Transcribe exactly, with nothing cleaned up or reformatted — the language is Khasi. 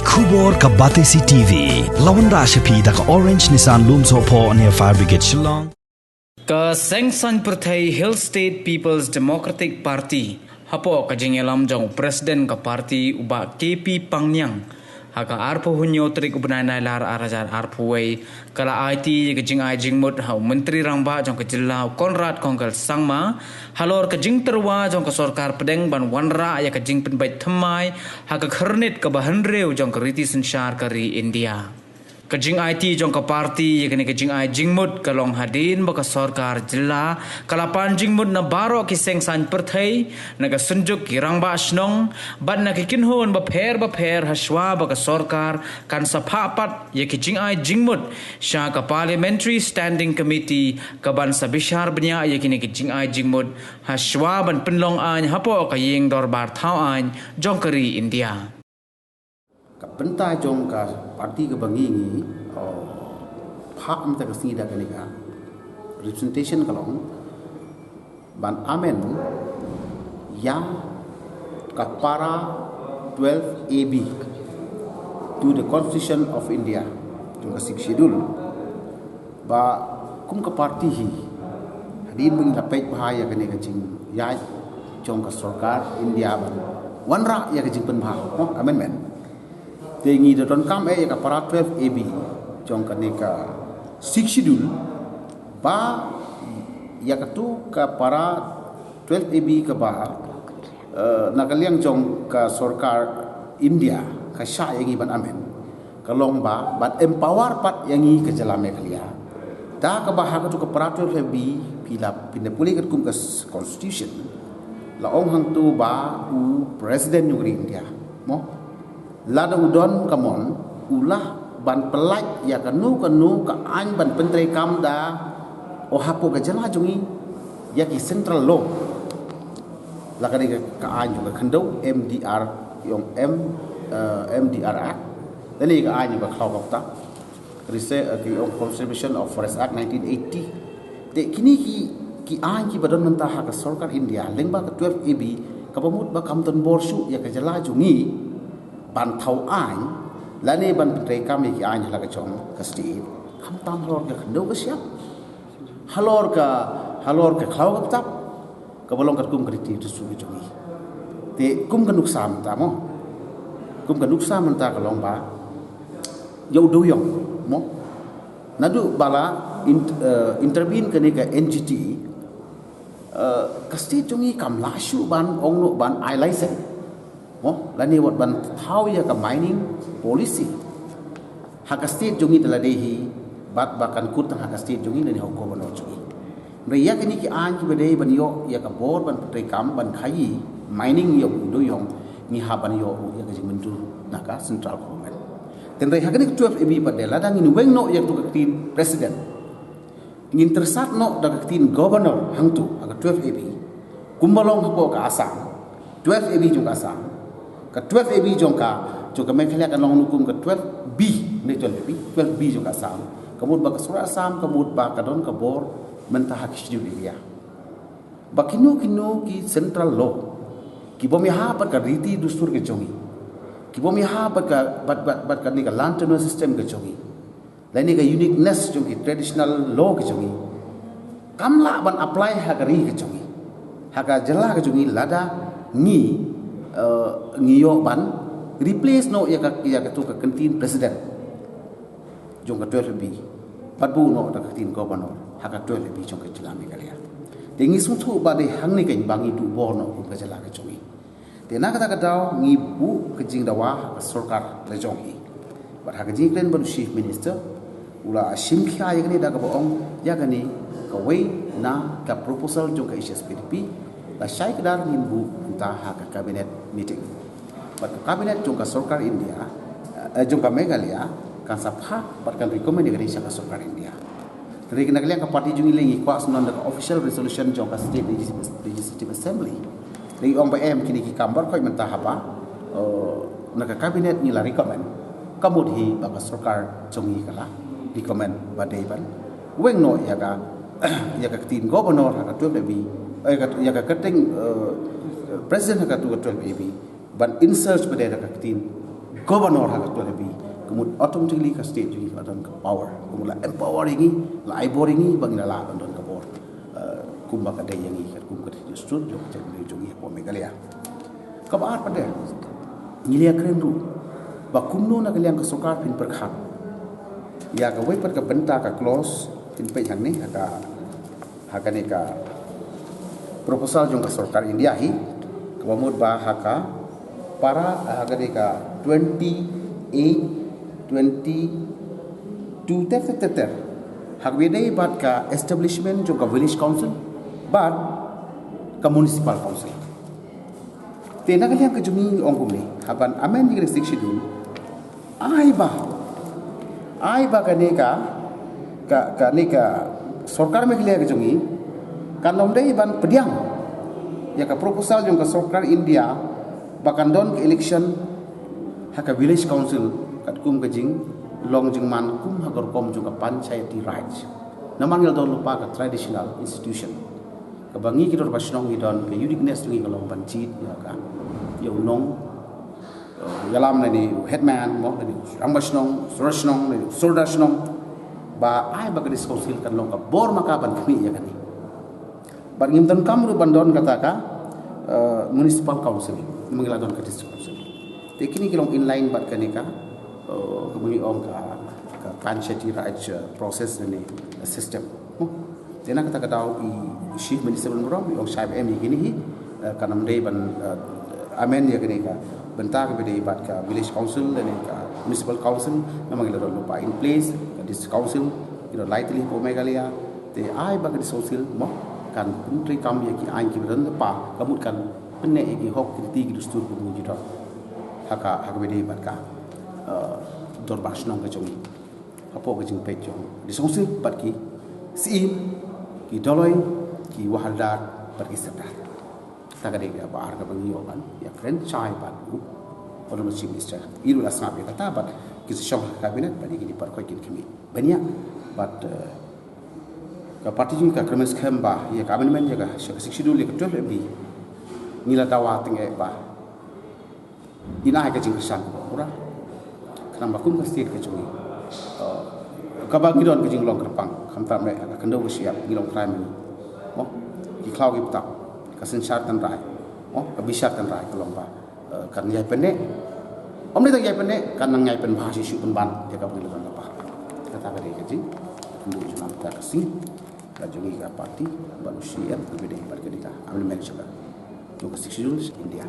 Khubor ka Batesi T V. La wanrah sha phi da ka Orange Nissan Lumsohphoh near Fire Brigade Shillong. Ka Seng Saiñ Pyrthei Hill State People's Democratic Party, hapoh ka jingïalam jong u President ka party u Bah K P Pangniang, ha ka arphew hynñiew tarik u bnai Nailar ar hajar arphew wei, ka la aiti ïa ka jingai jingmut ha u Myntri Rangbah jong ka jylla u Conrad Kongkal Sangma, halor ka jingtyrwa jong ka sorkar pdeng ban wanrah ïa ka jingpynbeit thymmai ha ka khyrnit kaba hynriew jong ka riti synshar ka ri India. Ka jingaiti jong ka party ïa kane ka jingai jingmut ka long hadien ba ka sorkar jylla ka la pan jingmut na baroh ki seng saiñ pyrthei, na ka synjuk ki rangbah shnong, bad na ki kynhun bapher bapher hashwa ba ka sorkar kan sa phah pat ïa ki jingai jingmut sha ka Parliamentary Standing Committee ka ban sa bishar bniah ïa kine ki jingai jingmut hashwa ban pynlong aiñ hapoh ka ïing dorbar thaw aiñ jong ka ri India. Ka bynta jong ka party kaba ngi ngi, oh, phah mynta ka sngi da kane ka representation ka long ban amend ïa ka para twelve A B to the Constitution of India, to ka Sixth Schedule. Ba kum ka party hi, hadien ba ngi la peit bha ïa kane ka jingïaid jong ka sorkar India ban wanrah ïa ka jingpynbha, mo, amendment. Te ngi da donkam eh ïa ka para twelve A B jong kane ka Sixth Schedule, ba ïa katu ka para twelve A B kaba, eh, na ka liang jong ka sorkar India ka shah ïa ngi ban amend, ka long ba ban empower pat ïa ngi ka jylla Meghalaya. Da kaba ha katu ka para twelve A B, phi la, phin da pule katkum ka s-, constitution, la ong hangtu ba u president jong ka ri India, mo, lada u don ka mon, u lah ban pyllait ïa kano kano ka aiñ ban pyntreikam da, o, hapoh ka jylla jong ngi, ïa ki central law. La ka dei ka, ka aiñ jong ka khyndew, M D R, ïong M, eh, M D R Act. Lane ka aiñ jong ka khlaw ka btap, ka dei se, eh, ki ong Conservation of Forest Act nineteen eighty. Te kine ki, ki aiñ kiba don mynta ha ka sorkar India lyngba ka twelve A B, kaba mut ba kam don bor shuh ïa ka jylla jong ngi ban thaw aiñ, lane ban pyntreikam ïa ki aiñ ha la ka jong ka state, khamtam halor ka khyndew ka shyiap, halor ka, halor ka khlaw ka btap, kaba long katkum ka riti dustur ka jong ngi. Te kum ka nuksa mynta, mo, kum ka nuksa mynta ka long ba ïa u dewïong, mo, naduh ba la in-, eh, intervene kane ka N G T, eh, ka state jong ngi kam lah shuh ban ong noh ban ai license, mo, lane wat ban thaw ïa ka mining policy ha ka state jong ngi, te la dei hi bad ba kan kut tang ha ka state jong ngi lane ha u governor jong ngi. Hynrei ïa kine ki aiñ kiba dei ban ïoh ïa ka bor ban pyntreikam ban khaïi mining ïa u dewïong, ngi hap ban ïoh ïa ka jingmynjur na ka central government. Te hynrei ha kane ka twelve A B pat de, lada ngin weng noh ïa katu ka ktien president, ngin tyrsad noh da ka ktien governor hangtu ha ka twelve A B, kumba long hapoh ka Assam, twelve A B jong ka Assam, ka twelve A B jong ka, jong ka Meghalaya kan long kum ka twelve B, ne twelve A B, twelve B jong ka Assam. Ka mut ba ka sorkar Assam ka mut ba ka don ka bor mynta ha ki schedule area. Ba kino kino ki central law kibym ïahap bad ka riti dustur ka jong ngi, kibym ïahap bad ka, bad, bad, bad kane ka land tenure system ka jong ngi, lane ka uniqueness jong ki traditional law ki jong ngi, kam lah ban apply ha ka ri ka jong ngi, ha ka jylla ka jong ngi, lada ngi, eh, ngi ïoh ban replace noh ïa ka, ïa katu ka ktien president jong ka twelve A B, bad buh noh da ka ktien governor ha ka twelve A B jong ka jylla Meghalaya. Te ngi sngewthuh ba dei hangne keiñ ba ngi duh bor noh kum ka jylla ka jong ngi. Te na kata ka daw ngi buh ka jingdawa ha ka sorkar la jong hi. Bad ha ka jingkren bad u Chief Minister, u la shim khia ïa kane da kaba ong ïa kane kawei na ka proposal jong ka H S P D P, la shai kdar ngin buh mynta ha ka cabinet meeting. Bad ka cabinet jong ka sorkar India, eh, jong ka Meghalaya, kan sa phah bad kan recommend ïa kane sha ka sorkar India. Te na ka liang ka party jong ngi lei ngi kwah sngewbha da ka official resolution jong ka State Legis-, Legislative Assembly. Lei ong ba em kine ki kam baroh khoit mynta haba, eh, na ka cabinet ngi la recommend, ka mut hi ba ka sorkar jong ngi ka la recommend ba dei ban weng noh ïa ka, ïa ka ktien governor ha ka twelve A B, eh, ka, ïa ka kyrteng, eh, president ha katu ka twelve A B, ban insert ba dei da ka ktien Governor ha ka twelve A B, ka mut automatically ka state jong ngi ka don ka power. Ka mut la empower ïa ngi, la ai bor ïa ngi ba ngin lah ban don ka bor, eh, kumba ka dei ïa ngi katkum ka dustur jong ka jaitbynriew jong ngi hapoh Meghalaya. Kaba ar pat de, ngi la ïakren ruh ba kumno na ka liang ka sorkar phin pyrkhat ïa kawei pat ka bynta, ka clause, phin peit hangne ha ka, ha kane ka proposal jong ka sorkar India hi, kaba mut ba ha ka para, ha kane ka twenty-eight, twenty-two ter ter ter ter, ha kaba ïadei bad ka establishment jong ka village council bad ka municipal council. Te na ka liang ka jong ngi ong kumne, haba amend ïa ka Sixth Schedule, ai ba, ai ba kane ka, ka, kane ka sorkar Meghalaya ka jong ngi kan ym dei ban pdiang ïa ka proposal jong ka sorkar India ba kan don ka election ha ka village council katkum ka jinglong jingman kum ha ka rukom jong ka Panchayati Raj. Namar ngi la don lypa ka traditional institution, kaba ngi ki dorbar shnong ngi don ka uniqueness jong ngi ka long ban jied ïa ka, ïa u nong, eh, ïalam lane u headman mo, lane u rangbah shnong, sordar shnong, lane u sordar shnong. Ba ai ba ka district council kan long ka bor ma ka ban khmih ïa kane. Bad ngim donkam ruh ban don kata ka, eh, municipal council, namar ngi la don ka district council. Te kine ki long in line bad kane ka, eh, kaba ngi ong ka, ka Panchayati Raj, eh, process lane system. Mo? Te na kata ka daw i Chief Minister ban burom i ong shai ba em ïa kine hi, eh, kan ym dei ban, eh, amend ïa kane ka bynta kaba dei bad ka village council lane ka municipal council, namar ngi la don lypa in place, ka district council ngi don lai tylli hapoh Meghalaya. Te ai ba ka district council mo kan pyntreikam ïa ki aiñ kiba don lypa, ka mut kan pynneh ïa ki hok ki riti ki dustur kiba ngi ju don ha ka, ha kaba dei bad ka, eh, dorbar shnong ka jong ngi. Hapoh ka jingpeit jong district council bad ki syiem, ki dolloi, ki wahadar bad ki sordar. Kata ka dei kaba ar kaba ngi ïoh ban ïakren shai bad u Honorable Chief Minister. I ruh la sngap ïa kata bad ki sa shong ha ka cabinet bad ïa kine baroh kin khmih bniah bad, eh, ka party jong ngi ka kyrmen skhem ba ïa ka amendment ïa ka, sha ka Sixth Schedule, ïa ka twelve A B, ngi la dawa tyngeh ba in ai ka jingkyrshan kaba pura. Khnang ba kum ka state ka jong ngi, eh, kaba ngi don ka jinglong kyrpang, khamtam eh ka khyndew ka shyiap ngi long trai mynne. Mo, ki khlaw ki btap, ka synshar tynrai, mo, ka bishar tynrai ka long ba, eh, kan ïai pynneh. Ym dei tang ïai pynneh, kan nang ïai pynbha shisha pynban ïa kaba ngi la don lypa. Kata ka dei ka jingkynduh jong ngi, kata ka sngi ka jong ngi ka party bad u C M kaba dei bad ka dei ka amendment sha ka, jong ka Sixth Schedule India.